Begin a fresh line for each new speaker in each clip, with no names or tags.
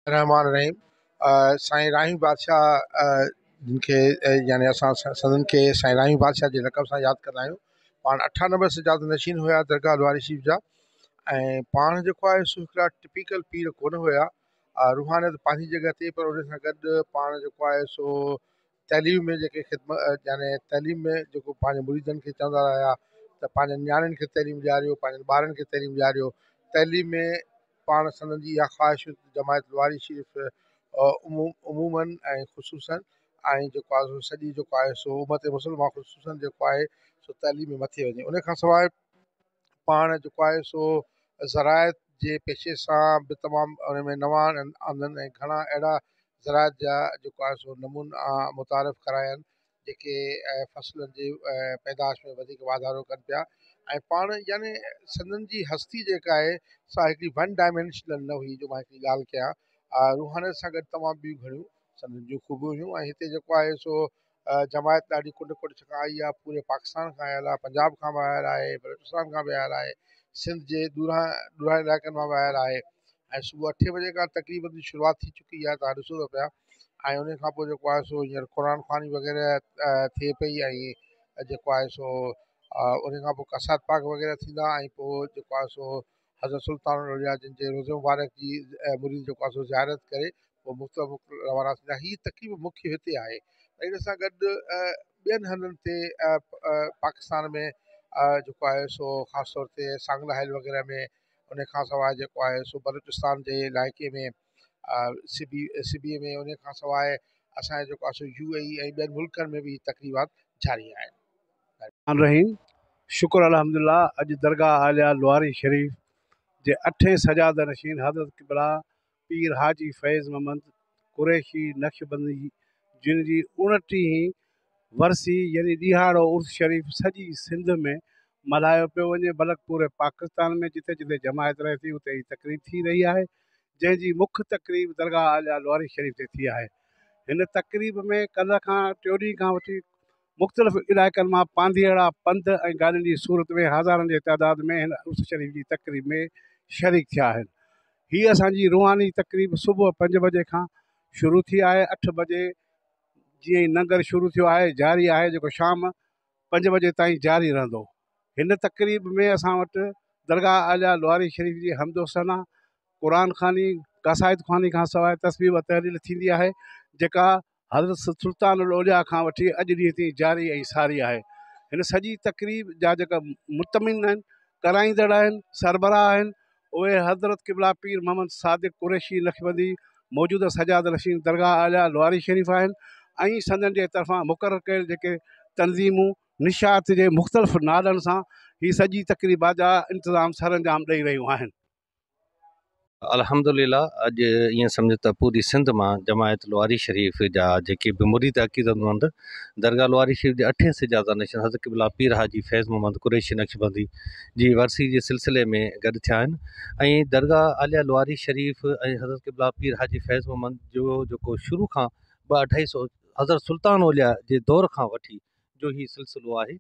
الرحمان الرحيم سائين راهيون بادشاهه جن کي يعني اسان سندن کي سائين راهيون بادشاهه جي لقب سان ياد ڪندا آهيون پاڻ 98 سجاده نشين هيا درگاهه لواري شريف جا ۽ پاڻ جيڪو آهي سو هڪڙا ٽپيڪل پير ڪونه هيا روحانيت پنهنجي جڳهه تي پر ان سان گڏ پاڻ جيڪو آهي سو تعليم ۾ جيڪي خدمت يعني تعليم ۾ جيڪو پنهنجي مريدن کي چوندا رهيا ته پنهنجن نياڻين کي تعليم ڏياريو پنهنجن ٻارن کي تعليم ڏياريو تعليم ۾ پاڻ سندن جي اها خواهش هئي ته جماعت لواري شريف عموماً ۽ خصوصاً ۽ جيڪو آهي سو سڄي جيڪو آهي سو امت مسلمه خصوصاً جيڪو آهي سو تعليم ۾ مٿي وڃي ان کان سواء پاڻ جيڪو آهي سو زراعت جي پيشي سان به تمام ان ۾ نواڻ آندن ۽ گهڻا اهڙا زراعت جا جيڪو آهي سو نمونا متعارف ڪرايا آهن جيڪي فصلن جي پيدائش ۾ وڌيڪ واڌارو ڪن پيا ۽ پاڻ يعني سندن جي هستي جيڪا آهي سا هڪڙي ون ڊائمينشنل نه هئي جو مان هڪڙي ڳالهه ڪيان روحانيت سان گڏ تمام ٻيون گهڻيون سندن جون خوبيون هيون ۽ هتي جيڪو آهي سو جماعت ڏاڍي ڪنڊ ڪڙڇ کان آئي آهي پوري پاڪستان کان آيل آهي پنجاب کان به آيل آهي بلوچستان کان به آيل آهي سنڌ جي ڏوران ڏورانهن علائقن مان به آيل آهي ۽ صبح اٺين بجي کان تقريبن شروعات ٿي چڪي آهي توهان ڏسو ٿا پيا ۽ ان کان پوء جيڪو آهي سو هينئر قرآن خواني وغيره ٿئي پئي ۽ جيڪو آهي سو ان کان پوء قصائد پاڪ وغيره ٿيندا ۽ پوء جيڪو آهي سو حضرت سلطان الاولياء جن جي روضي مبارڪ جي مريد جيڪو آهي سو زيارت ڪري پوء مختلف روانا ٿيندا. هي تقريب مکيه هتي آهي ۽ ان سان گڏ ٻين هنڌن تي پاڪستان ۾ جيڪو آهي سو خاص طور تي سانگلا هل وغيره ۾ ان کان سواء جيڪو آهي سو بلوچستان جي علائقي ۾ سبي سبي ۾ ان کان سواء اسان جو جيڪو آهي سو يو اي اي ۽ ٻين ملڪن ۾ به هي تقريبات جاري آهن.
الرحمان الرحيم شڪر الحمد الله اڄ درگاهه عاليه لواري شريف جي اٺين سجاده نشين حضرت قبله پير حاجي فيض محمد قريشي نقشبندي جن جي اڻٽيهين ورسي يعني ڏيهاڙو عرس شريف سڄي سنڌ ۾ ملهايو پيو وڃي بلڪ پوري پاڪستان ۾ جتي جتي جماعت رهي ٿي اتي هي تقريب ٿي رهي آهي جنهن جي مک تقريب درگاهه عاليه لواري شريف تي ٿي آهي هن تقريب ۾ ڪلهه کان ٽيون ڏينهن کان وٺي مختلف علائقن مان پانڌيئڙا پنڌ ۽ گاڏين جي صورت ۾ هزارن جي تعداد ۾ هن عرس شريف جي تقريب ۾ شريڪ ٿيا آهن هي اسان جي روحاني تقريب صبح پنج بجي کان شروع ٿي آهي اٺ بجي جيئن ئي ننگر شروع ٿيو آهي جاري آهي جيڪو شام پنج بجي تائين جاري رهندو. هن تقريب ۾ اسان وٽ درگاهه عاليه لواري شريف جي حمد و ثنا، قرآن خواني، قصائد خواني کان سواء تسبيح و تهليل ٿيندي آهي جيڪا حضرت سلطان الاولياء کان وٺي اڄ ڏينهن تائين جاري ۽ ساري آهي. هن سڄي تقريب جا جيڪا متمن آهن، ڪرائيندڙ آهن، سربراهه آهن، اهي حضرت قبله پير محمد صادق قريشي نقشبندي موجوده سجاده نشين درگاهه عاليه لواري شريف آهن ۽ سندن جي طرفان مقرر ڪيل جيڪي تنظيمون نشاعت جي مختلف نالن سان هي سڄي تقريبات جا انتظام سرانجام ڏئي رهيون آهن.
الحمدلله اڄ ائين سمجهه ته پوري سنڌ مان جماعت لواري شريف جا جيڪي به مريد عقيدتمند درگاهه لواري شريف جي اٺين سجاده نشين حضرت قبله پير حاجي فيض محمد قريشي نقشبندي جي ورسي جي سلسلي ۾ گڏ ٿيا آهن ۽ درگاهه عاليه لواري شريف ۽ حضرت قبله پير حاجي فيض محمد جو جيڪو شروع کان ٻه اڍائي سو حضرت سلطان اولياء جي دور کان وٺي جو هي سلسلو آهي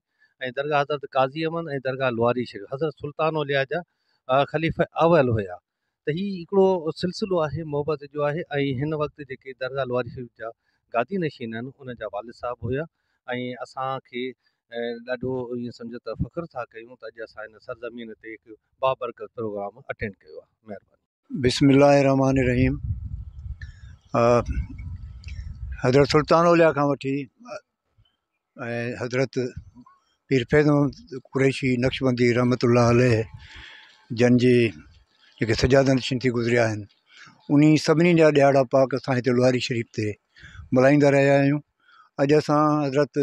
۽ درگاهه حضرت قاضي احمد ۽ درگاهه لواري شريف حضرت سلطان اولياء جا خليفه اول هيا ته هي هڪڙو سلسلو آهي محبت جو آهي ۽ هن وقت جيڪي درگاهه لواري شريف جا گادي نشين آهن ان جا والد صاحب هيا ۽ اسان کي ڏاڍو ائين سمجهو ته فخر ٿا ڪيون ته اڄ اسان هن سرزمين تي هڪ بابرڪت پروگرام اٽينڊ ڪيو آهي مهرباني.
بسم الله الرحمٰن الرحيم حضرت سلطان اولياء کان وٺي ۽ حضرت پير فيض محمد قريشي نقشبندي رحمة الله عليه جن جي جيڪي سجاده نشين ٿي گذريا آهن انهي سڀني جا ڏهاڙا پاڪ اسان هتي لواري شريف تي ملهائيندا رهيا آهيون اڄ اسان حضرت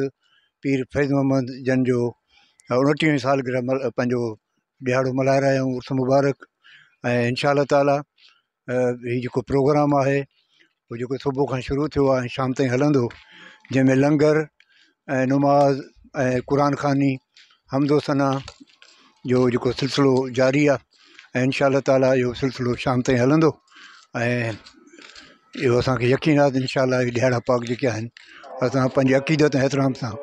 پير فيض محمد جن جو اڻٽيهين سالگرهه پنهنجو ڏهاڙو ملهائي رهيا آهيون عرس مبارڪ ۽ انشاء الله تعاليٰ هي جيڪو پروگرام آهي اهو جيڪو صبح کان شروع ٿيو آهي ۽ شام تائين هلندو جنهن ۾ لنگر ۽ نماز ۽ قرآن خواني حمد و ثنا جو جيڪو سلسلو جاري آهي ۽ انشاء الله تعاليٰ اهو سلسلو شام تائين هلندو ۽ اهو اسانکي يقين آهي ته انشاء الله اهي ڏهاڙا پاڪ جيڪي آهن اسان پنهنجي عقيدت ۽ احترام سان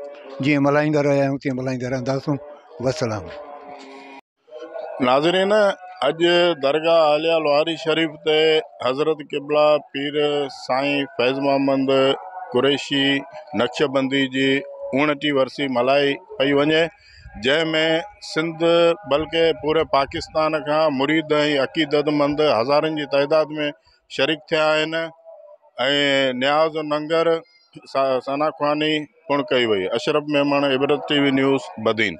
جيئن ملهائيندا رهيا آهيون تيئن ملهائيندا رهنداسون والسلام.
ناظرين اڄ درگاهه عاليه لوهاري شريف تي حضرت قبلا پير سائين فيض محمد قريشي نقشبندي جي 29 ورسي ملهائي پئي وڃي، جنهن ۾ سنڌ بلڪه پوري پاڪستان کان مريد ۽ عقيدتمند هزارن جي تعداد ۾ شريڪ ٿيا آهن ۽ نياز و ننگر ثنا خواني پڻ ڪئي وئي. Ashraf Memon, Ibrat T V news, Badin.